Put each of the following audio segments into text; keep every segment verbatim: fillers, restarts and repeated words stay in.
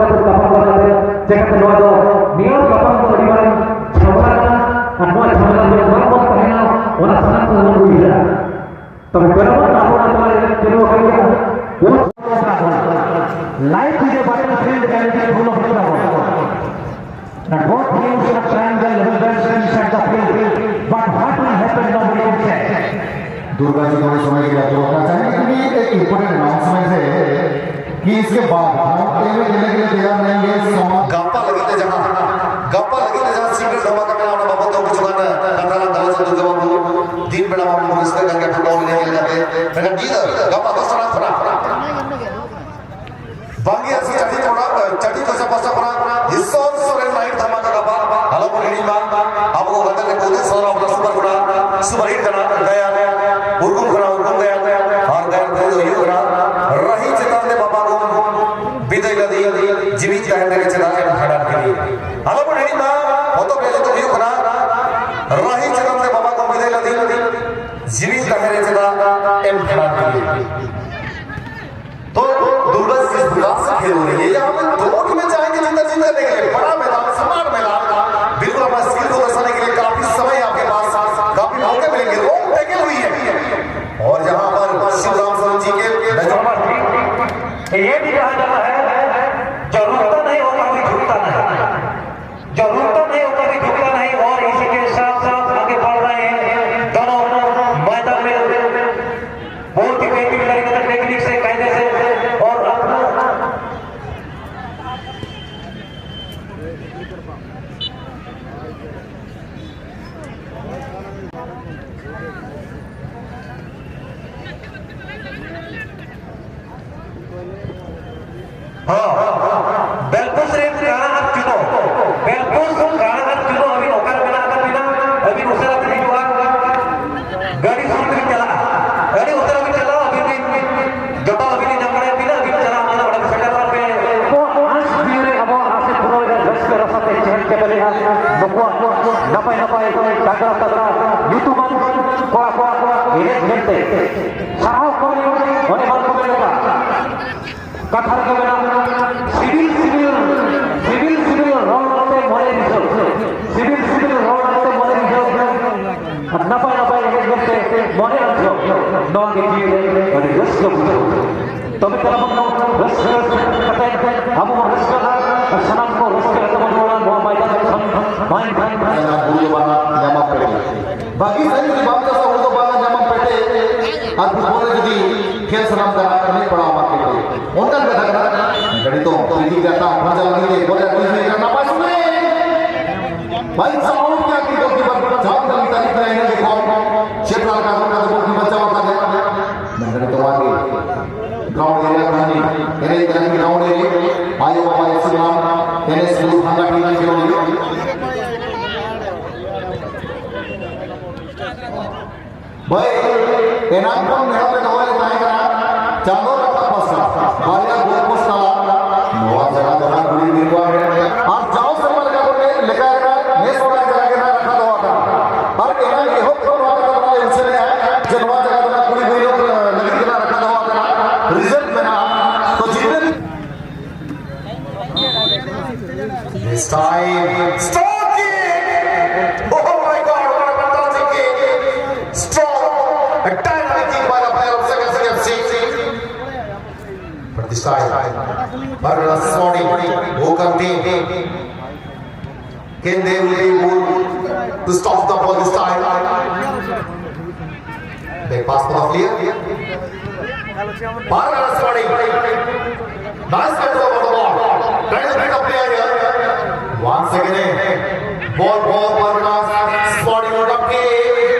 ᱠᱟᱛᱮ ᱛᱟᱯᱟᱢ ᱠᱟᱛᱮ ᱪᱮᱠᱟᱛᱮ ᱱᱚᱣᱟ ᱫᱚ ᱱᱤᱭᱟᱹ ᱛᱟᱯᱟᱢ ᱫᱚ ᱟᱹᱰᱤ ᱢᱟᱨᱟᱝ ᱡᱷᱟᱢᱮᱞᱟ ᱠᱟᱱᱟ᱾ ᱟᱨ ᱱᱚᱣᱟ ᱡᱷᱟᱢᱮᱞᱟ ᱫᱚ ᱵᱟᱝ ᱵᱚᱱ ᱛᱟᱦᱮᱱᱟ, ᱚᱱᱟ ᱥᱟᱱᱟᱢ ᱠᱚᱵᱚᱱ ᱩᱭᱦᱟᱹᱨᱟ᱾ ᱛᱚᱵᱮ ᱯᱮᱲᱟ ᱵᱚᱱ ᱟᱵᱚ ᱚᱱᱟ ᱛᱟᱞᱟ ᱨᱮ ᱪᱮᱫ ᱦᱚᱸ ᱵᱟᱝ ᱠᱟᱱᱟ᱾ ᱩᱱ life is a battlefield and it is full of trouble. That both things of triangle represents inside the field, but what will happen, nobody can say. Durga ji थोड़े समय के लिए आपको रोकना चाहेंगे, क्योंकि एक इंपॉर्टेंट अनाउंसमेंट है कि इसके बाद हम टीम खेलने के लिए तैयार नहीं है। समाज ᱜᱟᱯᱟ ᱞᱟᱹᱜᱤᱫ ᱛᱮ ᱡᱟᱦᱟᱸ, ᱜᱟᱯᱟ ᱞᱟᱹᱜᱤᱫ ᱛᱮ ᱡᱟᱦᱟᱸ ᱥᱤᱸᱜᱟᱹᱲ ᱫᱷᱟᱢᱟᱠᱟ ᱢᱮᱱᱟᱜᱼᱟ, ᱚᱱᱟ ᱵᱟᱵᱚᱫ ᱛᱮ ᱠᱤᱪᱷᱩ ᱜᱟᱱ ᱠᱟᱛᱷᱟ ᱞᱟᱝ ᱜᱟᱞᱚᱪᱟ᱾ ᱫᱩᱨᱜᱟ ᱵᱟᱹᱵᱩ, ᱫᱤᱱ ᱵᱮᱲᱟ ᱢᱟ ᱵᱚᱱ ᱨᱟᱹᱥᱠᱟᱹ ᱠᱟᱱ ᱜᱮᱭᱟ ᱯᱷᱩᱴᱵᱚᱞ ᱮᱱᱮᱡ ᱞᱮᱠᱟᱛᱮ, ᱢᱮᱱᱠᱷᱟᱱ ᱧᱤᱫᱟᱹ ᱜᱟᱯᱟ ᱫᱚᱥ ᱴᱟᱲᱟᱝ ᱠᱷᱚᱱᱟᱜ ᱵᱟᱝᱜᱮ ᱟᱥᱤ ᱪᱟᱹᱴᱤ ᱠᱚᱲᱟ, ᱪᱟᱹᱴᱤ ᱠᱚᱪᱟ ᱯᱟᱥᱴᱟ ᱠᱷᱚᱱᱟᱜ ᱤᱥᱚᱨ ᱥᱚᱨᱮᱱ ᱱᱟᱭᱤᱴ ᱫᱷᱟᱢᱟᱠᱟ ᱜᱟᱯᱟ ᱟᱞᱚ ᱵᱚᱱ ᱦᱤᱲᱤᱧ ᱢᱟ᱾ ᱟᱵᱚ ᱠᱚ ᱜᱟᱛᱮ ᱨᱮ ᱠᱚ ᱩᱫᱩᱜ ᱥᱚᱫᱚᱨᱟ ᱵᱚᱱᱟ ᱥᱩᱯᱟᱨ ᱠᱷᱚᱱᱟᱜ ᱥᱩᱯᱟᱨ ᱦᱤᱴ ᱠᱟᱱᱟ ᱜᱟᱭᱟᱱ, ᱩᱨᱜᱩᱢ ᱠᱷᱚᱱᱟᱜ ᱩᱨᱜᱩᱢ ᱜᱟᱭᱟᱱ, ᱟᱨ ᱜᱟᱭᱟᱱ ᱠᱚ ᱫᱚ ᱦᱩᱭᱩᱜ ᱠᱟᱱᱟ ᱨᱟᱦᱤ ᱪᱮᱛᱟᱱ ᱛᱮ ᱵᱟᱵᱟ ᱜᱚᱢ ᱵᱤᱫᱟᱹᱭ ᱞᱟᱹᱫᱤ, ᱡᱤᱣᱤ ᱛᱟᱦᱮᱸ ᱛᱮᱜᱮ ᱪᱮᱫᱟᱜ ᱮᱢ ᱦᱟᱰᱟᱱ ᱠᱤᱫᱤᱧ᱾ ᱟᱞᱚ ᱵᱚᱱ ᱦᱤᱲᱤᱧ ᱢᱟ, ᱯᱚᱛᱚᱵ ᱨᱮᱭᱟᱜ ᱧᱩᱛᱩᱢ ᱦᱩᱭᱩᱜ ᱠᱟᱱᱟ ᱨᱟᱦᱤ ᱪᱮᱛᱟᱱ ᱛᱮ ᱵᱟᱵᱟ ᱜᱚᱢ ᱵᱤᱫᱟᱹᱭ ᱞᱟᱹᱫᱤ, ᱡᱤᱣᱤ ᱛᱟᱦᱮᱸ ᱨᱮ ᱪᱮᱫᱟᱜ ᱮᱢ तो दुर्गा इस प्रकार से खेल हो रही है। यहाँ पे दो टीमें जाएंगे जीता जीत करने के लिए। बड़ा मैदान, स्मार्ट मैदान, बिल्कुल अपना स्किल को दर्शाने के लिए काफी समय आपके पास, काफी मौके मिलेंगे। रोड टैकल हुई है और यहाँ पर शिवराम शरण जी के नजर ये भी कहा जाता है, जरूरत नहीं होता भी झुकता नहीं, जरूरत नहीं होता भी झुकता नहीं। और इसी के साथ साथ आगे बढ़ रहे हैं दोनों मैदान में। बहुत ही बेहतरीन तरीके से, टेक्निक से, कायदे से और अपना ᱦᱚᱸ, ᱵᱮᱞᱯᱩᱥ ᱨᱮᱱ ᱠᱟᱬᱟ ᱟᱨ ᱪᱩᱱᱳ, ᱵᱮᱞᱯᱩᱥ ᱠᱟᱬᱟ ᱟᱨ ᱪᱩᱱᱳ ᱟᱹᱵᱤᱱ ᱚᱠᱟᱨᱮ ᱢᱮᱱᱟᱜ ᱟᱠᱟᱫ ᱵᱤᱱᱟ? ᱟᱹᱵᱤᱱ ᱩᱥᱟᱹᱨᱟ ᱵᱤᱱ ᱦᱤᱡᱩᱜᱼᱟ, ᱜᱟᱹᱰᱤ ᱥᱩᱨ ᱛᱮᱵᱤᱱ ᱪᱟᱞᱟᱜᱼᱟ, ᱟᱹᱰᱤ ᱩᱥᱟᱹᱨᱟ ᱵᱤᱱ ᱪᱟᱞᱟᱜᱼᱟ, ᱟᱹᱵᱤᱱ ᱵᱤᱱ ᱡᱚᱴᱟᱣ ᱟᱹᱵᱤᱱ ᱞᱤᱧ ᱧᱟᱢ ᱫᱟᱲᱮᱭᱟᱜ ᱵᱤᱱᱟ, ᱟᱹᱵᱤᱱ ᱪᱟᱞᱟᱜ ᱠᱟᱱᱟ, ᱚᱸᱰᱮ ᱵᱤᱱ ᱥᱮᱴᱮᱨᱚᱜ ᱯᱮ᱾ ᱟᱵᱚᱣᱟᱜ ᱟᱸᱥ ᱡᱤᱣᱤ ᱨᱮ ᱟᱵᱚᱣᱟᱜ ᱟᱸᱥ ᱮ ᱯᱩᱨᱟᱹᱣ ᱮᱫᱟ, ᱨᱟᱹᱥᱠᱟᱹ ᱨᱟᱥᱟ ᱛᱮ ᱪᱮᱦᱮᱞ ᱪᱮᱯᱮᱞᱮᱜᱼᱟ ᱱᱩᱠᱩᱣᱟᱜ ᱱᱟᱯᱟᱭ ᱱᱟᱯᱟᱭ ᱛᱟᱜᱲᱟ ᱛᱟᱜᱲᱟ ᱧᱩᱛᱩᱢᱟᱱ ᱠᱚᱲᱟ ᱠᱚᱣᱟᱜ ᱮᱱᱮᱡ ᱧᱮᱞᱛᱮ᱾ ᱥᱟᱨᱦᱟᱣ ᱠᱚᱣᱟᱞᱤᱧ, ᱚᱱᱮ ᱵᱟᱝᱠᱚ ᱢᱮᱱ ᱞᱮᱠᱟ, ᱠᱟᱛᱷᱟ ᱨᱮᱜᱮ ᱢᱮᱱᱟᱜᱼᱟ, ᱥᱤᱵᱤᱞ ᱥᱤᱵᱤᱞ, ᱥᱤᱵᱤᱞ ᱥᱤᱵᱤᱞ ᱨᱚᱲ ᱠᱟᱛᱮ ᱢᱚᱱᱮ ᱨᱤᱡᱷᱟᱹᱣ, ᱥᱤᱵᱤᱞ ᱥᱤᱵᱤᱞ ᱨᱚᱲ ᱠᱟᱛᱮ ᱢᱚᱱᱮ ᱨᱤᱡᱷᱟᱹᱣ, ᱟᱨ ᱱᱟᱯᱟᱭ ᱱᱟᱯᱟᱭ ᱮᱱᱮᱡ ᱧᱮᱞᱛᱮ ᱢᱚᱱᱮ ᱨᱤᱡᱷᱟᱹᱣ, ᱱᱚᱣᱟ ᱜᱮ ᱡᱤᱣᱤ ᱨᱮ ᱟᱹᱰᱤ ᱨᱟᱹᱥᱠᱟᱹ ᱵᱩᱡᱷᱟᱹᱣ᱾ ᱛᱚᱵᱮ ᱛᱟᱦᱞᱮ ᱵᱚᱱ ᱨᱟᱹᱥᱠᱟᱹ ᱠᱟᱛᱮ ᱟᱵᱚ ᱵᱚᱱ ᱨᱟᱹᱥᱠᱟᱹᱜᱼᱟ, ᱟᱨ ᱥᱟᱱᱟᱢ ᱠᱚ ᱨᱟᱹᱥᱠᱟᱹ ᱠᱟᱛᱮ ᱵᱚᱱ ᱨᱩᱣᱟᱹᱲᱟ ᱱᱚᱣᱟ ᱢᱚᱭᱫᱟᱱ ᱠᱷᱚᱱ᱾ ᱢᱟᱹᱭ ᱵᱷᱟᱭ ᱡᱟᱦᱟᱸ ᱦᱩᱲᱩ ᱫᱚ ᱵᱟᱝ ᱧᱟᱢᱟ ᱯᱮᱴᱮ᱾ ᱵᱷᱟᱹᱜᱤ ᱥᱟᱹᱦᱤᱡ ᱡᱩᱫᱤ ᱵᱟᱢ ᱪᱟᱥᱟ, ᱦᱩᱲᱩ ᱫᱚ ᱵᱟᱝ ᱧᱟᱢᱟᱢ ᱯᱮᱴᱮ᱾ ᱟᱨ ᱯᱷᱩᱴᱵᱚᱞ ᱨᱮ ᱡᱩᱫᱤ ᱠᱷᱮᱞ ᱥᱟᱱᱟᱢ ᱠᱟᱱᱟ, ᱮᱱᱮᱡ ᱯᱟᱲᱟᱣ ᱟᱢᱟ ᱯᱮᱴᱮ᱾ ᱚᱱᱠᱟᱱ ᱠᱟᱛᱷᱟ ᱠᱟᱱᱟ᱾ ᱜᱟᱹᱰᱤ ᱫᱚ ᱯᱷᱨᱤ ᱠᱤᱠ ᱨᱮ ᱛᱟᱦᱮᱸ ᱯᱷᱚᱨᱡᱟ ᱞᱟᱹᱜᱤᱫ ᱛᱮ ᱵᱚᱞ ᱟᱹᱜᱩ ᱦᱩᱭ ᱠᱟᱱᱟ, ᱱᱟᱯᱟᱭ ᱥᱚᱸᱜᱮ᱾ ᱵᱷᱟᱭ ᱥᱟᱦᱟᱵ, ᱠᱤ ᱜᱳᱞᱠᱤᱯᱟᱨ ᱠᱚ ᱡᱷᱟᱲ ᱠᱟᱜ ᱛᱟᱭᱟ, ᱤᱱᱟᱹ ᱜᱮ ᱠᱚᱢ᱾ ᱪᱮᱫ ᱞᱮᱠᱟ ᱜᱚᱞ ᱠᱟᱛᱮ ᱜᱳᱞᱠᱤᱯᱟᱨ ᱵᱟᱧᱪᱟᱣ ᱟᱠᱟᱫᱮᱭᱟ᱾ ᱢᱮᱱᱠᱷᱟᱱ ᱱᱤᱛᱚᱜ ᱢᱟ ᱜᱮ ᱜᱨᱟᱣᱩᱱᱰ ᱮᱨᱤᱭᱟ ᱠᱷᱚᱱ ᱜᱮ ᱮᱱᱮᱡ ᱠᱟᱱᱟ ᱜᱨᱟᱣᱩᱱᱰ ᱮᱨᱤᱭᱟ᱾ ᱟᱭᱳ ᱵᱟᱵᱟ ᱮᱥ ᱨᱟᱢ, ᱮᱱᱮᱥ ᱴᱩᱰᱩ ᱵᱷᱟᱝᱜᱟ ᱴᱤᱢ ᱠᱷᱮᱞᱳᱰᱤᱭᱟᱹ᱾ ᱵᱷᱟᱭ, ᱮᱱᱟᱝ ᱠᱷᱚᱱ ᱱᱮᱦᱚᱨ ᱞᱮ ᱫᱚᱦᱚᱭᱮᱫ ᱛᱟᱦᱮᱸ ᱠᱟᱱᱟ, ᱪᱟᱸᱫᱚ ᱨᱟᱠᱟᱵ ᱯᱟᱥᱱᱟ, ᱵᱟᱨᱭᱟ ᱜᱳᱞ ᱯᱳᱥᱴ ᱛᱟᱞᱟ, ᱱᱚᱣᱟ ᱡᱟᱭᱜᱟ ᱫᱚ ᱱᱟᱜ ᱠᱩᱲᱤ ᱜᱤᱫᱽᱨᱟᱹ ᱠᱚᱣᱟᱜ ᱜᱮ᱾ ᱟᱨ ᱡᱟᱣ ᱥᱮᱨᱢᱟ ᱞᱮᱠᱟ ᱠᱚ ᱞᱟᱹᱭ ᱞᱮᱠᱟ ᱜᱮ ᱱᱟᱜ ᱱᱮᱥ ᱚᱱᱟ ᱡᱟᱭᱜᱟ ᱜᱮ ᱱᱟᱜ ᱨᱟᱠᱷᱟ ᱫᱚᱦᱚ ᱟᱠᱟᱱᱟ᱾ ᱟᱨ ᱮᱱᱟᱝ ᱮᱦᱚᱵ ᱠᱷᱚᱱ ᱱᱚᱣᱟ ᱠᱟᱛᱷᱟ ᱫᱚ ᱱᱟᱜ ᱞᱮ ᱩᱪᱷᱟᱹᱱᱮᱜᱼᱟ ᱡᱮ ᱱᱚᱣᱟ ᱡᱟᱭᱜᱟ ᱫᱚ ᱱᱟᱜ ᱠᱩᱲᱤ ᱜᱤᱫᱽᱨᱟᱹ Player of Second F C. But this time, Bargana Sporting, who contain. Can they be able to stop the ball this time? Back pass for the player. Bargana Sporting. Nice control of the ball. Trying to pick up player here. Once again, ball, ball, Bargana Sporting, not up.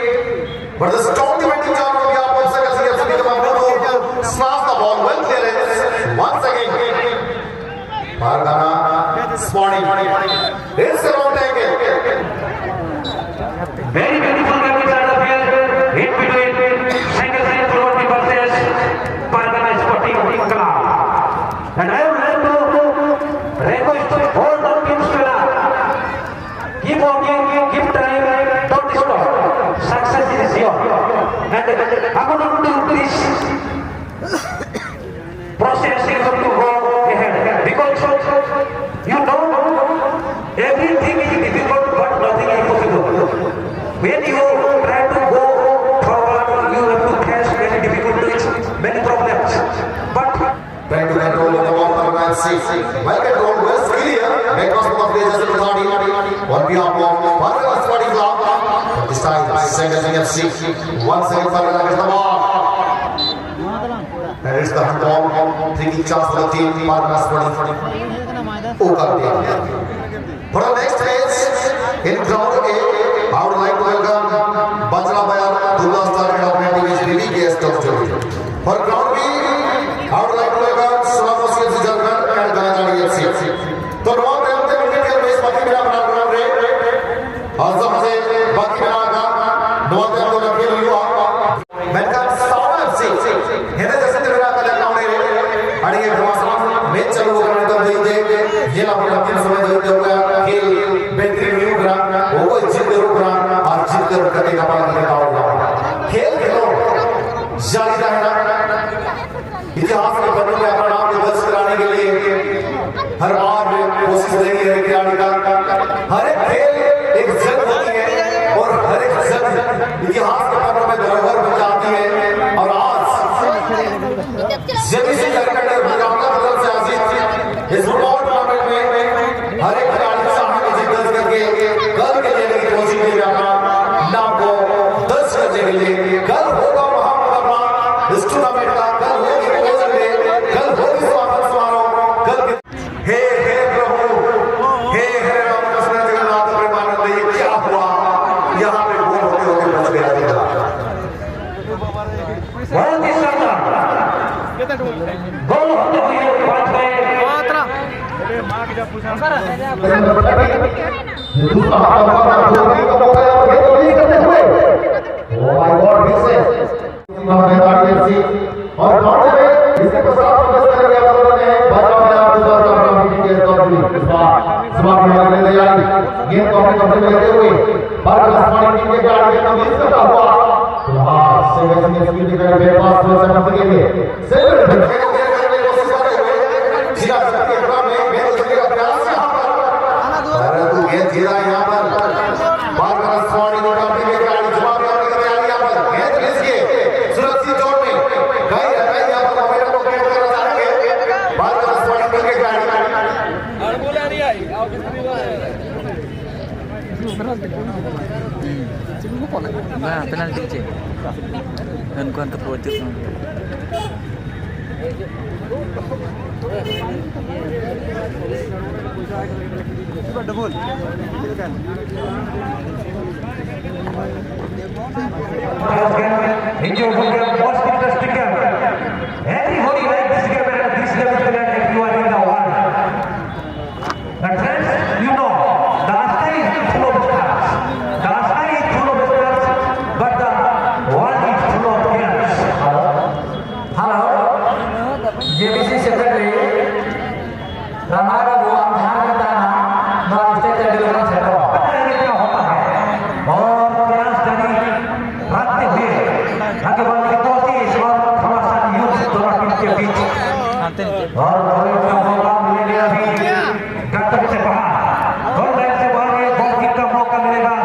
But the strong defending job on behalf of Sega C F C become a good move. Smash the ball, well clearance. Once again, Pargana Sporting. It's a long tackle. Very beautiful game inside the field in between Sega C F C versus Pargana Sporting Club. And I would like to request all the teams to keep working, keep trying, don't stop. Success is yours. And according to this process, you have to go ahead. Because you know, everything is difficult, but nothing is impossible. When you try to go forward, you have to face many difficulties, many problems. But Trying to control the ball, Pargana F C. Well controlled, well clear. Back pass for the player, Jasmine Thadi. On behalf of Pargana Sporting Club. But this time, Sega C F C. Once again, Pargana gets the ball. And it's the handball. Free kick chance for the team, Pargana Sporting. Over there. For the next match, in ground A, I would like to welcome Bajra Bayar, Dubla Star and Operating is B B K S Top Jockey. For ground B, I would like to welcome Sonapur C F C Jharkhand and Ganadari F C. ᱛᱚ, ᱱᱚᱣᱟ ᱛᱟᱭᱚᱢ ᱛᱮ ᱢᱤᱫᱴᱮᱱ ᱜᱮ match ᱵᱟᱹᱠᱤ ᱢᱮᱱᱟᱜᱼᱟ ᱵᱨᱟᱰ ground ᱨᱮ᱾ ᱟᱨ ᱡᱟᱦᱟᱸ ᱡᱮ ᱵᱟᱹᱠᱤ ᱢᱮᱱᱟᱜ ᱟᱠᱟᱫ, ᱱᱚᱣᱟ ᱛᱟᱭᱚᱢ ᱫᱚ ᱠᱷᱮᱞ ᱦᱩᱭᱩᱜᱼᱟ᱾ ᱢᱮᱱᱠᱷᱟᱱ ᱥᱟᱣᱲᱟ ᱮᱯᱷ ᱥᱤ ᱦᱮᱸᱫᱮ ᱡᱟᱹᱨᱥᱤ ᱛᱮ ᱢᱮᱱᱟᱜ ᱟᱠᱟᱫ ᱠᱟᱹᱣᱰᱤ ᱨᱮ ᱟᱹᱰᱤ ᱜᱮ ᱜᱷᱟᱢᱟᱥᱟᱱ ᱢᱮᱪ ᱪᱟᱹᱞᱩ ᱟᱠᱟᱱᱟ᱾ ᱱᱤᱛᱚᱜ ᱫᱷᱟᱹᱵᱤᱡ ᱛᱮ ᱧᱮᱞ ᱟᱵᱚᱱ ᱛᱤᱱ ᱥᱚᱢᱚᱭ ᱫᱷᱟᱹᱵᱤᱡ ᱛᱮ ᱚᱠᱟ ᱠᱷᱮᱞ ᱵᱮᱴᱨᱤ ᱦᱩᱭᱩᱜ ᱠᱟᱱᱟ, ᱚᱠᱚᱭ ᱡᱤᱛᱠᱟᱹᱨᱚᱜ ᱠᱟᱱᱟ ᱟᱨ ᱡᱤᱛᱠᱟᱹᱨ ᱠᱟᱛᱮ ᱜᱟᱯᱟ ᱞᱟᱹᱜᱤᱫ ᱛᱮ ᱠᱟᱹᱣᱰᱤ ᱧᱟᱢᱚᱜᱼᱟ᱾ ᱠᱷᱮᱞ ᱠᱷᱮᱞᱳᱰ ᱡᱟᱹᱨᱤ ᱛᱟᱦᱮᱱᱟ᱾ इतिहास के पन्नों में अपना नाम दर्ज कराने के लिए हर बार कोशिश रहेगी हर एक खिलाड़ी का। हर एक खेल एक जंग होती है और हर एक जंग इतिहास के पन्नों में धरोहर बन जाती है। और कल होगी कोयल डे, कल होगी स्वागत समारोह, कल के हे, हे प्रभु, हे, हे रामकृष्ण जगन्नाथ प्रेमानंद, ये क्या हुआ? यहाँ पे गोल होते होते बच गया दूल्हा। बहुत ही शानदार। गोल होते हुए बच गए। ये दूसरा हाथ का मौका, दूसरा हाथ का मौका, ये तो नहीं करते हुए। Oh my God, this is और दौड़ते हुए इसके पश्चात प्रवेश करेंगे आप लोगों ने बाजा में आप लोगों का नाम भी किया, तो जी, इस बार, इस बार भी हमारे लिए तैयारी। गेंद को अपने कब्जे में लेते हुए बार का आसमानी टीम के खिलाड़ी को रिलीज करता हुआ, तो हाँ, सेवेंटी स्पीड के मेरे पास में समझ के लिए सेवन परंतु गेंद गिरा यहाँ पर। बार बार स्वामी को काफी बेकार जवाब देने की तैयारी यहाँ पर। गेंद रिलीज किए। सुरक्षित जोन में। कहीं ना कहीं यहाँ पर मोमेंटम को क्रिएट करना चाहेंगे। बार बार स्वामी मिल के खिलाड़ी। Nah, penalti, Cik. Dan kuan tepuk itu. Enjoy for the most interesting game. Everybody like this game and this game is played everywhere in the world. But friends, you know, the sky is full of stars. The sky is full of stars, but the world is full of tears. Hello? Hello? J B C secretary, ᱨᱟᱢᱦᱟ ᱵᱟᱹᱵᱩ, ᱟᱢ ᱡᱟᱦᱟᱸ ᱨᱮᱜᱮᱢ ᱛᱟᱦᱮᱱᱟ, ᱱᱚᱣᱟ stage ᱨᱮ ᱟᱹᱰᱤ ᱞᱚᱜᱚᱱ ᱥᱮᱴᱮᱨᱚᱜ ᱢᱮ᱾ ᱯᱟᱛᱟ ᱮᱱᱮᱡ ᱨᱮᱭᱟᱜ ᱦᱚᱨᱟ ᱦᱮᱸ, ᱟᱨ ᱠᱮᱵᱚᱞ ᱠᱚ ᱠᱚᱥᱤᱥ ᱟᱨ ᱜᱷᱟᱢᱟᱥᱟᱱ ᱭᱩᱛᱷ ᱫᱚᱞᱟ ᱴᱤᱢ ᱠᱮ ᱵᱤᱪ᱾ ᱦᱟᱱᱛᱮ ᱱᱤᱪᱮ᱾ ᱟᱨ ᱵᱷᱟᱨᱚᱛ ᱠᱟ ᱢᱚᱠᱟ ᱢᱤᱞᱮᱜᱟ ᱟᱵᱷᱤ᱾ ᱜᱟᱛᱚᱠ ᱥᱮ ᱵᱟᱦᱟᱨ᱾ ᱜᱳᱞ ᱞᱟᱭᱤᱱ ᱥᱮ ᱵᱟᱦᱟᱨ ᱨᱮ ᱜᱳᱞ ᱠᱤᱠ ᱠᱟ ᱢᱚᱠᱟ ᱢᱤᱞᱮᱜᱟ᱾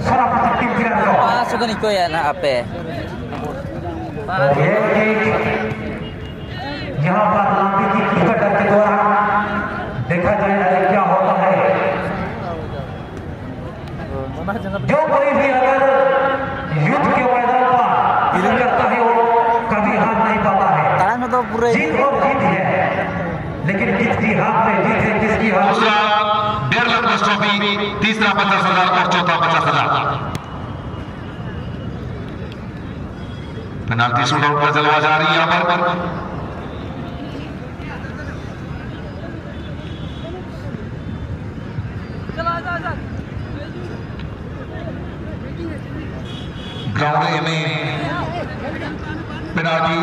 ᱥᱟᱨᱟ ᱯᱟᱥᱟ ᱴᱤᱢ ᱯᱞᱮᱭᱟᱨ ᱠᱚ᱾ ᱯᱟᱸᱪ ᱥᱚ ᱜᱟᱱ ᱤᱧ ᱠᱚᱭᱟ ᱱᱟ ᱟᱯᱮ᱾ ᱯᱟᱸᱪ ᱥᱚ᱾ ᱜᱳᱞ ᱠᱤᱠ᱾ ᱡᱟᱦᱟᱸ ᱯᱟᱥ ᱞᱟᱢᱵᱤ ᱠᱤᱠ ᱰᱤᱯᱷᱮᱱᱰᱟᱨ ᱠᱮ ᱫᱣᱟᱨᱟ ᱫᱮᱠᱷᱟ ᱡᱟᱭᱮᱜᱟ ᱠᱭᱟ ᱦᱳᱛᱟ ᱦᱟᱭ। जो कोई भी अगर युद्ध के मैदान पर इधर करता है, वो जीत और जीत है, लेकिन किसकी हाथ में जीत है, किसकी हाथ में। दूसरा डेढ़ लाख प्लस ट्रॉफी, तीसरा पचास हजार और चौथा पचास हजार। पेनाल्टी शूटआउट का जलवा जारी यहाँ पर। ग्राउंड ए में पेनाल्टी,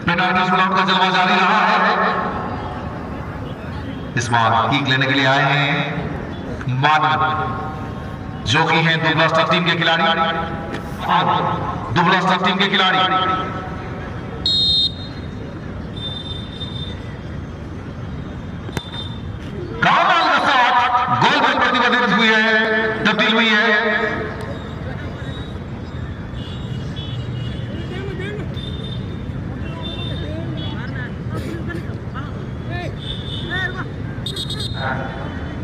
पेनाल्टी शूटआउट का जलवा जारी रहा है। इस बार किक लेने के लिए आए हैं मान, जो कि हैं दुबला स्टफ टीम के खिलाड़ी। मान, दुबला स्टफ टीम के खिलाड़ी। कमाल का शॉट, गोल में प्रतिबंधित हुई है, तब्दील हुई है।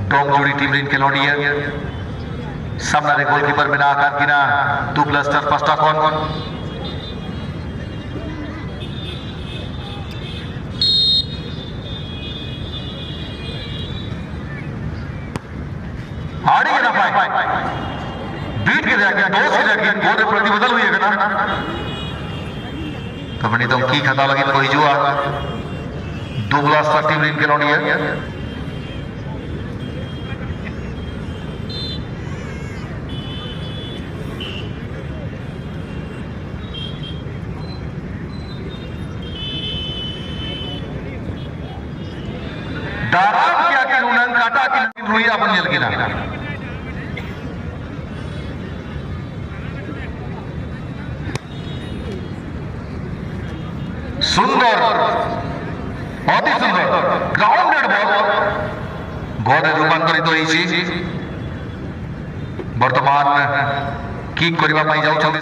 ᱰᱚᱢ ᱡᱩᱲᱤ ᱴᱤᱢ ᱨᱤᱱ ᱠᱷᱮᱞᱳᱰᱤᱭᱟᱹ ᱥᱟᱢᱱᱟ ᱨᱮ ᱜᱳᱞᱠᱤᱯᱟᱨ ᱢᱮᱱᱟᱜ ᱟᱠᱟᱫ ᱠᱤᱱᱟ ᱫᱩᱵᱞᱟ ᱥᱴᱟᱨ ᱯᱟᱥᱴᱟ ᱠᱷᱚᱱ᱾ ᱟᱹᱰᱤ ᱜᱮ ᱱᱟᱯᱟᱭ᱾ ᱵᱤᱴ ᱠᱮᱫᱟ ᱠᱤᱱ, ᱴᱚᱥ ᱠᱮᱫᱟ ᱠᱤᱱ, ᱜᱳᱞ ᱨᱮ ᱯᱨᱚᱛᱤᱵᱚᱫᱚᱞ ᱦᱩᱭ ᱟᱠᱟᱱᱟ᱾ ᱛᱚᱵᱮ ᱱᱤᱛᱚᱝ ᱠᱤᱠ ᱦᱟᱛᱟᱣ ᱞᱟᱹᱜᱤᱫ ᱠᱚ ᱦᱤᱡᱩᱜᱼᱟ ᱫᱩᱵᱞᱟ ᱥᱴᱟᱨ ᱴᱤᱢ ᱨᱤᱱ ᱠᱷᱮᱞᱳᱰᱤᱭᱟᱹ᱾ ᱫᱟᱨᱟᱢ ᱠᱮᱭᱟ ᱠᱤᱱ ᱦᱩᱱᱟᱹᱝ, ᱠᱟᱴᱟ ᱠᱤᱱ ᱨᱩᱭᱟ ᱵᱚᱱ ᱧᱮᱞ ᱠᱮᱫᱟ᱾ সুন্দর, অতি সুন্দর, গ্রাউন্ডেড বল। গোলে রূপান্তরিত হয়েছে। ବର୍ତ୍ତମାନ କିକ୍ କରିବା ପାଇଁ ଯାଉଛନ୍ତି।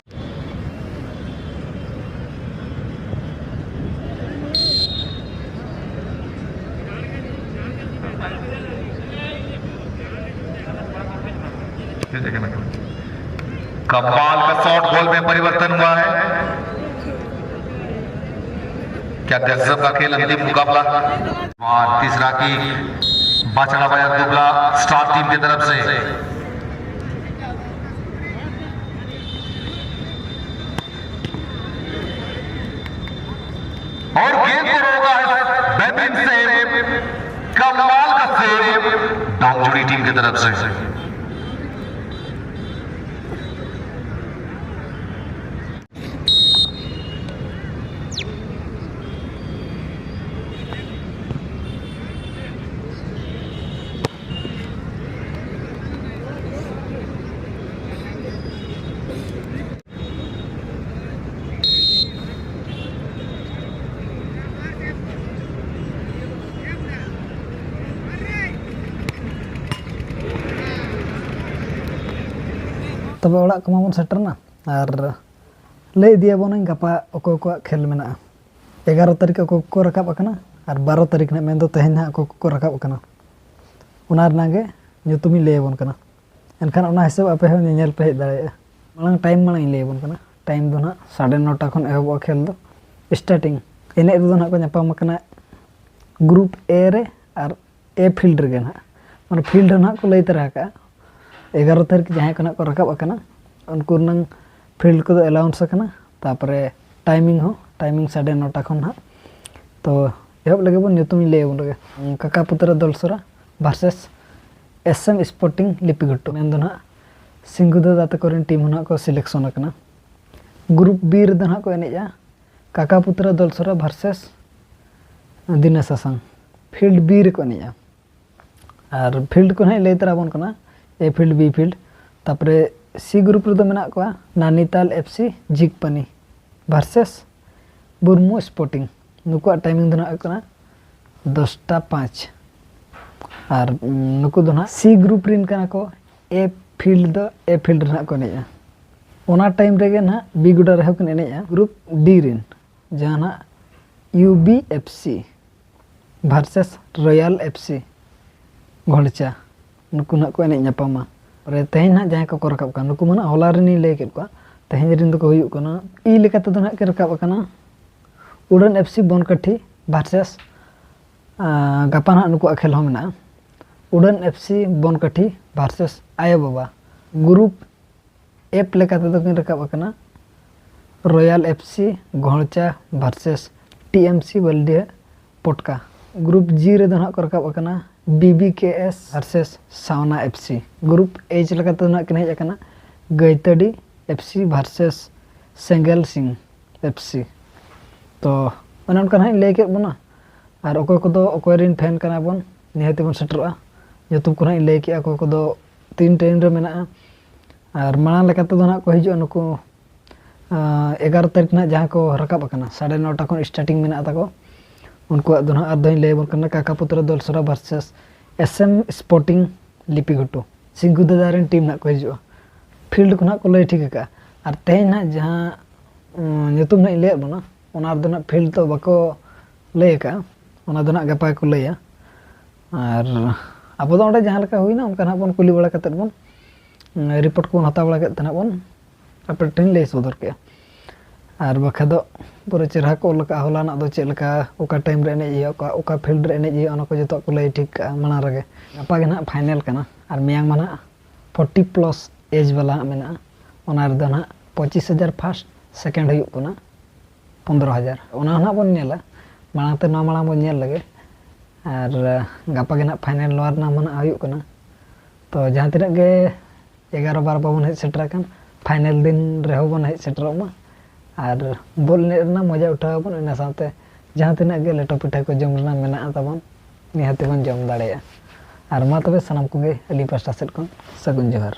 कमाल का शॉट, गोल में परिवर्तन हुआ है। क्या गजब का खेल, अंतिम मुकाबला। और तीसरा किक, बाचड़ा बाजार दुबला स्टार टीम की तरफ से। और गेंद को रोका है, बेहतरीन सेव, कमाल का सेव डोंगजुड़ी टीम की तरफ से। ᱛᱚᱵᱮ ᱚᱲᱟᱜ ᱠᱚᱢᱟ ᱵᱚᱱ ᱥᱮᱴᱮᱨᱱᱟ, ᱟᱨ ᱞᱟᱹᱭ ᱤᱫᱤᱭᱟᱵᱚᱱᱟᱹᱧ ᱜᱟᱯᱟ ᱚᱠᱚᱭ ᱠᱚᱣᱟᱜ ᱠᱷᱮᱞ ᱢᱮᱱᱟᱜᱼᱟ᱾ ᱮᱜᱟᱨᱚ ᱛᱟᱹᱨᱤᱠᱷ ᱚᱠᱚᱭ ᱠᱚᱠᱚ ᱨᱟᱠᱟᱵ ᱟᱠᱟᱱᱟ, ᱟᱨ ᱵᱟᱨᱚ ᱛᱟᱹᱨᱤᱠᱷ ᱱᱟᱜ, ᱢᱮᱱᱫᱚ ᱛᱮᱦᱮᱧ ᱱᱟᱦᱟᱜ ᱚᱠᱚᱭ ᱠᱚᱠᱚ ᱨᱟᱠᱟᱵ ᱟᱠᱟᱱᱟ, ᱚᱱᱟ ᱨᱮᱱᱟᱜ ᱜᱮ ᱧᱩᱛᱩᱢᱤᱧ ᱞᱟᱹᱭᱟᱵᱚᱱ ᱠᱟᱱᱟ᱾ ᱮᱱᱠᱷᱟᱱ ᱚᱱᱟ ᱦᱤᱥᱟᱹᱵ ᱟᱯᱮ ᱦᱚᱸ ᱧᱮᱧᱮᱞ ᱯᱮ ᱦᱮᱡ ᱫᱟᱲᱮᱭᱟᱜᱼᱟ᱾ ᱢᱟᱲᱟᱝ ᱴᱟᱭᱤᱢ ᱢᱟᱲᱟᱝ ᱤᱧ ᱞᱟᱹᱭᱟᱵᱚᱱ ᱠᱟᱱᱟ᱾ ᱴᱟᱭᱤᱢ ᱫᱚ ᱱᱟᱦᱟᱜ ᱥᱟᱲᱮ ᱱᱚᱴᱟ ᱠᱷᱚᱱ ᱮᱦᱚᱵᱚᱜᱼᱟ ᱠᱷᱮᱞ ᱫᱚ, ᱥᱴᱟᱨᱴᱤᱝ᱾ ᱮᱱᱮᱡ ᱨᱮᱫᱚ ᱱᱟᱦᱟᱜ ᱠᱚ ᱧᱟᱯᱟᱢ ᱟᱠᱟᱱᱟ ᱜᱨᱩᱯ ᱮ ᱨᱮ ᱟᱨ ᱮ ᱯᱷᱤᱞᱰ ᱨᱮᱜᱮ ᱱᱟᱦᱟᱜ, ᱢᱟᱱᱮ ᱯᱷᱤᱞᱰ ᱦᱚᱸ ᱱᱟᱦᱟᱜ ᱠᱚ ᱞᱟᱹᱭ ᱛᱟᱨᱟ ᱟᱠᱟᱫᱼᱟ᱾ ᱮᱜᱟᱨᱚ ᱛᱟᱹᱨᱤᱠᱷ ᱡᱟᱦᱟᱸᱭ ᱠᱚ ᱱᱟᱦᱟᱜ ᱠᱚ ᱨᱟᱠᱟᱵ ᱟᱠᱟᱱᱟ, ᱩᱱᱠᱩ ᱨᱮᱱᱟᱝ ᱯᱷᱤᱞᱰ ᱠᱚᱫᱚ ᱮᱞᱟᱣᱩᱱᱥ ᱟᱠᱟᱱᱟ᱾ ᱛᱟᱨᱯᱚᱨᱮ ᱴᱟᱭᱢᱤᱝ ᱦᱚᱸ, ᱴᱟᱭᱢᱤᱝ ᱥᱟᱲᱮ ᱱᱚᱴᱟ ᱠᱷᱚᱱ ᱱᱟᱦᱟᱜ᱾ ᱛᱚ ᱮᱦᱚᱵ ᱞᱟᱹᱜᱤᱫ ᱵᱚᱱ, ᱧᱩᱛᱩᱢᱤᱧ ᱞᱟᱹᱭ ᱟᱵᱚᱱ ᱞᱮᱜᱮ, ᱠᱟᱠᱟ ᱯᱩᱛᱨᱟ ᱫᱚᱞᱥᱚᱨᱟ ᱵᱷᱟᱨᱥᱮᱥ ᱮᱥ ᱮᱢ ᱥᱯᱳᱨᱴᱤᱝ ᱞᱤᱯᱤᱜᱷᱩᱴᱩ᱾ ᱢᱮᱱᱫᱚ ᱱᱟᱦᱟᱜ ᱥᱤᱝᱜᱩᱫᱟᱹ ᱫᱟ ᱛᱟᱠᱚ ᱨᱮᱱ ᱴᱤᱢ ᱦᱚᱸ ᱱᱟᱦᱟᱜ ᱠᱚ ᱥᱤᱞᱮᱠᱥᱚᱱ ᱟᱠᱟᱱᱟ᱾ ᱜᱨᱩᱯ ᱵᱤ ᱨᱮᱫᱚ ᱱᱟᱦᱟᱜ ᱠᱚ ᱮᱱᱮᱡᱼᱟ ᱠᱟᱠᱟ ᱯᱩᱛᱨᱟ ᱫᱚᱞᱥᱚᱨᱟ ᱵᱷᱟᱨᱥᱮᱥ ᱫᱤᱱᱟᱹ ᱥᱟᱥᱟᱝ᱾ ᱯᱷᱤᱞᱰ ᱵᱤ ᱨᱮᱠᱚ ᱮᱱᱮᱡᱼᱟ᱾ ᱟᱨ ᱯᱷᱤᱞᱰ ᱠᱚ ᱱᱟᱦᱟᱜ ᱞᱟᱹᱭ ᱛᱟᱨᱟ ᱟᱵᱚᱱ ᱠᱟᱱᱟ, ᱮ ᱯᱷᱤᱞᱰ, ᱵᱤ ᱯᱷᱤᱞᱰ᱾ ᱛᱟᱨᱯᱚᱨᱮ ᱥᱤ ᱜᱨᱩᱯ ᱨᱮᱫᱚ ᱢᱮᱱᱟᱜ ᱠᱚᱣᱟ ᱱᱟᱱᱤᱛᱟᱞ ᱮᱯᱷ ᱥᱤ ᱡᱤᱠᱯᱟᱱᱤ ᱵᱷᱟᱨᱥᱮᱥ ᱵᱩᱨᱢᱩ ᱥᱯᱳᱨᱴᱤᱝ᱾ ᱱᱩᱠᱩᱣᱟᱜ ᱴᱟᱭᱢᱤᱝ ᱫᱚ ᱱᱟᱦᱟᱜ ᱦᱩᱭᱩᱜ ᱠᱟᱱᱟ ᱫᱚᱥᱴᱟ ᱯᱟᱸᱪ᱾ ᱟᱨ ᱱᱩᱠᱩ ᱫᱚ ᱱᱟᱦᱟᱜ ᱥᱤ ᱜᱨᱩᱯ ᱨᱮᱱ ᱠᱟᱱᱟ ᱠᱚ᱾ ᱮ ᱯᱷᱤᱞᱰ ᱫᱚ ᱮ ᱯᱷᱤᱞᱰ ᱨᱮ ᱱᱟᱦᱟᱜ ᱠᱚ ᱮᱱᱮᱡᱼᱟ᱾ ᱚᱱᱟ ᱴᱟᱭᱤᱢ ᱨᱮᱜᱮ ᱱᱟᱦᱟᱜ ᱵᱤ ᱜᱚᱰᱟ ᱨᱮᱦᱚᱸ ᱠᱤᱱ ᱮᱱᱮᱡᱼᱟ ᱜᱨᱩᱯ ᱰᱤ ᱨᱮᱱ, ᱡᱟᱦᱟᱸ ᱱᱟᱦᱟᱜ U B F C versus royal F C Ghorcha, ᱱᱩᱠᱩ ᱱᱟᱦᱟᱜ ᱠᱚ ᱮᱱᱮᱡ ᱧᱟᱯᱟᱢᱟ᱾ ᱨᱮ ᱛᱮᱦᱮᱧ ᱱᱟᱦᱟᱜ ᱡᱟᱦᱟᱸᱭ ᱠᱚᱠᱚ ᱨᱟᱠᱟᱵ ᱠᱟᱱᱟ, ᱱᱩᱠᱩ ᱢᱟ ᱱᱟᱦᱟᱜ ᱦᱚᱞᱟ ᱨᱮᱱᱤᱧ ᱞᱟᱹᱭ ᱠᱮᱫ ᱠᱚᱣᱟ, ᱛᱮᱦᱮᱧ ᱨᱮᱱ ᱫᱚᱠᱚ ᱦᱩᱭᱩᱜ ᱠᱟᱱᱟ, ᱤ ᱞᱮᱠᱟ ᱛᱮᱫᱚ ᱱᱟᱦᱟᱜ ᱠᱤᱱ ᱨᱟᱠᱟᱵ ᱟᱠᱟᱱᱟ ᱩᱰᱟᱹᱱ ᱮᱯᱷ ᱥᱤ ᱵᱚᱱᱠᱟᱴᱷᱤ ᱵᱷᱟᱨᱥᱮᱥ ᱜᱟᱯᱟ ᱱᱟᱦᱟᱜ ᱱᱩᱠᱩᱣᱟᱜ ᱠᱷᱮᱞ ᱦᱚᱸ ᱢᱮᱱᱟᱜᱼᱟ᱾ ᱩᱰᱟᱹᱱ ᱮᱯᱷ ᱥᱤ ᱵᱚᱱᱠᱟᱴᱷᱤ ᱵᱷᱟᱨᱥᱮᱥ ᱟᱭᱳ ᱵᱟᱵᱟ᱾ ᱜᱨᱩᱯ ᱮᱯᱷ ᱞᱮᱠᱟ ᱛᱮᱫᱚ ᱠᱤᱱ ᱨᱟᱠᱟᱵ ᱟᱠᱟᱱᱟ royal F C Ghorcha versus T M C Baldiha Potka. Group G ᱨᱮᱫᱚ ᱱᱟᱦᱟᱜ ᱠᱚ ᱨᱟᱠᱟᱵ ᱟᱠᱟᱱᱟ B B K S versus Sauna F C. Group H ᱞᱮᱠᱟ ᱛᱮᱫᱚ ᱱᱟᱦᱟᱜ ᱠᱤᱱ ᱦᱮᱡ ᱟᱠᱟᱱᱟ ᱜᱟᱹᱭᱛᱟᱹᱰᱤ ᱮᱯᱷ ᱥᱤ ᱵᱷᱟᱨᱥᱮᱥ ᱥᱮᱸᱜᱮᱞ ᱥᱤᱝ ᱮᱯᱷ ᱥᱤ᱾ ᱛᱚ ᱚᱱᱮ ᱚᱱᱠᱟ ᱱᱟᱦᱟᱜ ᱤᱧ ᱞᱟᱹᱭ ᱠᱮᱫ ᱵᱚᱱᱟ᱾ ᱟᱨ ᱚᱠᱚᱭ ᱠᱚᱫᱚ ᱚᱠᱚᱭ ᱨᱮᱱ ᱯᱷᱮᱱ ᱠᱟᱱᱟ ᱵᱚᱱ, ᱱᱤᱦᱟᱹᱛ ᱵᱚᱱ ᱥᱮᱴᱮᱨᱚᱜᱼᱟ᱾ ᱧᱩᱛᱩᱢ ᱠᱚ ᱱᱟᱦᱟᱜ ᱤᱧ ᱞᱟᱹᱭ ᱠᱮᱜᱼᱟ, ᱚᱠᱚᱭ ᱠᱚᱫᱚ ᱛᱤᱱ ᱴᱟᱭᱤᱢ ᱨᱮ ᱢᱮᱱᱟᱜᱼᱟ᱾ ᱟᱨ ᱢᱟᱲᱟᱝ ᱞᱮᱠᱟ ᱛᱮᱫᱚ ᱱᱟᱦᱟᱜ ᱠᱚ ᱦᱤᱡᱩᱜᱼᱟ ᱱᱩᱠᱩ, ᱟᱸ, ᱮᱜᱟᱨᱚ ᱛᱟᱹᱨᱤᱠᱷ ᱱᱟᱦᱟᱜ ᱡᱟᱦᱟᱸ ᱠᱚ ᱨᱟᱠᱟᱵ ᱟᱠᱟᱱᱟ, ᱥᱟᱲᱮ ᱱᱚᱴᱟ ᱠᱷᱚᱱ ᱥᱴᱟᱨᱴᱤᱝ ᱢᱮᱱᱟᱜ ᱛᱟᱠᱚ᱾ ᱩᱱᱠᱩᱣᱟᱜ ᱫᱚ ᱱᱟᱦᱟᱜ ᱟᱨ ᱫᱚᱧ ᱞᱟᱹᱭ ᱟᱵᱚᱱ ᱠᱟᱱᱟ, ᱠᱟᱠᱟᱯᱩᱛᱨᱚ ᱫᱚᱞᱥᱚᱨᱟ ᱵᱷᱟᱨᱥᱮᱥ ᱮᱥ ᱮᱢ ᱥᱯᱳᱨᱴᱤᱝ ᱞᱤᱯᱤᱜᱷᱩᱴᱩ᱾ ᱥᱤᱝᱜᱩ ᱫᱟᱫᱟ ᱨᱮᱱ ᱴᱤᱢ ᱱᱟᱦᱟᱜ ᱠᱚ ᱦᱤᱡᱩᱜᱼᱟ᱾ ᱯᱷᱤᱞᱰ ᱠᱚ ᱱᱟᱦᱟᱜ ᱠᱚ ᱞᱟᱹᱭ ᱴᱷᱤᱠ ᱟᱠᱟᱫᱼᱟ᱾ ᱟᱨ ᱛᱮᱦᱮᱧ ᱱᱟᱦᱟᱜ ᱡᱟᱦᱟᱸ, ᱩᱸ, ᱧᱩᱛᱩᱢ ᱱᱟᱦᱟᱜ ᱤᱧ ᱞᱟᱹᱭᱟᱫ ᱵᱚᱱᱟ, ᱚᱱᱟ ᱨᱮᱫᱚ ᱱᱟᱦᱟᱜ ᱯᱷᱤᱞᱰ ᱫᱚ ᱵᱟᱠᱚ ᱞᱟᱹᱭ ᱟᱠᱟᱫᱼᱟ, ᱚᱱᱟ ᱫᱚ ᱱᱟᱦᱟᱜ ᱜᱟᱯᱟ ᱜᱮᱠᱚ ᱞᱟᱹᱭᱟ᱾ ᱟᱨ ᱟᱵᱚ ᱫᱚ ᱚᱸᱰᱮ ᱡᱟᱦᱟᱸ ᱞᱮᱠᱟ ᱦᱩᱭᱱᱟ, ᱚᱱᱠᱟ ᱱᱟᱦᱟᱜ ᱵᱚᱱ ᱠᱩᱞᱤ ᱵᱟᱲᱟ ᱠᱟᱛᱮᱫ ᱵᱚᱱ, ᱩᱸ, ᱨᱤᱯᱳᱨᱴ ᱠᱚᱵᱚᱱ ᱦᱟᱛᱟᱣ ᱵᱟᱲᱟ ᱠᱮᱫ ᱛᱮ ᱱᱟᱦᱟᱜ ᱵᱚᱱ ᱟᱯᱮ ᱴᱷᱮᱱ ᱞᱟᱹᱭ ᱥᱚᱫᱚᱨ ᱠᱮᱜᱼᱟ᱾ ᱟᱨ ᱵᱟᱠᱷᱟᱡ ᱫᱚ ᱯᱩᱨᱟᱹ ᱪᱮᱦᱨᱟ ᱠᱚ ᱚᱞ ᱟᱠᱟᱫᱼᱟ, ᱦᱚᱞᱟᱱᱟᱜ ᱫᱚ ᱪᱮᱫ ᱞᱮᱠᱟ, ᱚᱠᱟ ᱴᱟᱭᱤᱢ ᱨᱮ ᱮᱱᱮᱡ ᱦᱩᱭᱩᱜᱼᱟ, ᱚᱠᱟ, ᱚᱠᱟ ᱯᱷᱤᱞᱰ ᱨᱮ ᱮᱱᱮᱡ ᱦᱩᱭᱩᱜᱼᱟ, ᱚᱱᱟ ᱠᱚ ᱡᱚᱛᱚᱣᱟᱜ ᱠᱚ ᱞᱟᱹᱭ ᱴᱷᱤᱠ ᱠᱟᱜᱼᱟ ᱢᱟᱲᱟᱝ ᱨᱮᱜᱮ᱾ ᱜᱟᱯᱟ ᱜᱮ ᱱᱟᱦᱟᱜ ᱯᱷᱟᱭᱱᱮᱞ ᱠᱟᱱᱟ, ᱟᱨ ᱢᱮᱭᱟᱝ ᱢᱟ ᱱᱟᱦᱟᱜ ᱯᱷᱳᱨᱴᱤ ᱯᱞᱟᱥ ᱮᱡᱽ ᱵᱟᱞᱟ ᱦᱟᱸᱜ ᱢᱮᱱᱟᱜᱼᱟ᱾ ᱚᱱᱟ ᱨᱮᱫᱚ ᱱᱟᱦᱟᱜ ᱯᱚᱸᱪᱤᱥ ᱦᱟᱡᱟᱨ ᱯᱷᱟᱥᱴ, ᱥᱮᱠᱮᱱᱰ ᱦᱩᱭᱩᱜ ᱠᱟᱱᱟ ᱯᱚᱱᱫᱽᱨᱚ ᱦᱟᱡᱟᱨ᱾ ᱚᱱᱟ ᱦᱚᱸ ᱱᱟᱦᱟᱜ ᱵᱚᱱ ᱧᱮᱞᱟ, ᱢᱟᱲᱟᱝ ᱛᱮ ᱱᱚᱣᱟ ᱢᱟᱲᱟᱝ ᱵᱚᱱ ᱧᱮᱞ ᱞᱮᱜᱮ᱾ ᱟᱨ ᱜᱟᱯᱟ ᱜᱮ ᱱᱟᱦᱟᱜ ᱯᱷᱟᱭᱱᱮᱞ ᱱᱚᱣᱟ ᱨᱮᱱᱟᱜ ᱢᱟ ᱱᱟᱦᱟᱜ ᱦᱩᱭᱩᱜ ᱠᱟᱱᱟ᱾ ᱛᱚ ᱡᱟᱦᱟᱸ ᱛᱤᱱᱟᱹᱜ ᱜᱮ ᱮᱜᱟᱨᱚ ᱵᱟᱨ ᱵᱟᱵᱚᱱ ᱦᱮᱡ ᱥᱮᱴᱮᱨ ᱟᱠᱟᱱ, ᱯᱷᱟᱭᱱᱮᱞ ᱫᱤᱱ ᱨᱮᱦᱚᱸ ᱵᱚᱱ ᱦᱮᱡ ᱥᱮᱴᱮᱨᱚᱜ ᱢᱟ᱾ ᱟᱨ ᱵᱚᱞ ᱮᱱᱮᱡ ᱨᱮᱱᱟᱜ ᱢᱚᱡᱟ ᱩᱴᱷᱟᱹᱣ ᱟᱵᱚᱱ᱾ ᱤᱱᱟᱹ ᱥᱟᱶᱛᱮ ᱡᱟᱦᱟᱸ ᱛᱤᱱᱟᱹᱜ ᱜᱮ ᱞᱮᱴᱚ ᱯᱤᱴᱷᱟᱹ ᱠᱚ ᱡᱚᱢ ᱨᱮᱱᱟᱜ ᱢᱮᱱᱟᱜᱼᱟ ᱛᱟᱵᱚᱱ, ᱱᱤᱦᱟᱹᱛᱤ ᱵᱚᱱ ᱡᱚᱢ ᱫᱟᱲᱮᱭᱟᱜᱼᱟ᱾ ᱟᱨ ᱢᱟ ᱛᱚᱵᱮ ᱥᱟᱱᱟᱢ ᱠᱚᱜᱮ ᱟᱹᱞᱤᱧ ᱯᱟᱥᱴᱟ ᱥᱮᱫ ᱠᱷᱚᱱ ᱥᱟᱹᱜᱩᱱ ᱡᱚᱦᱟᱨ᱾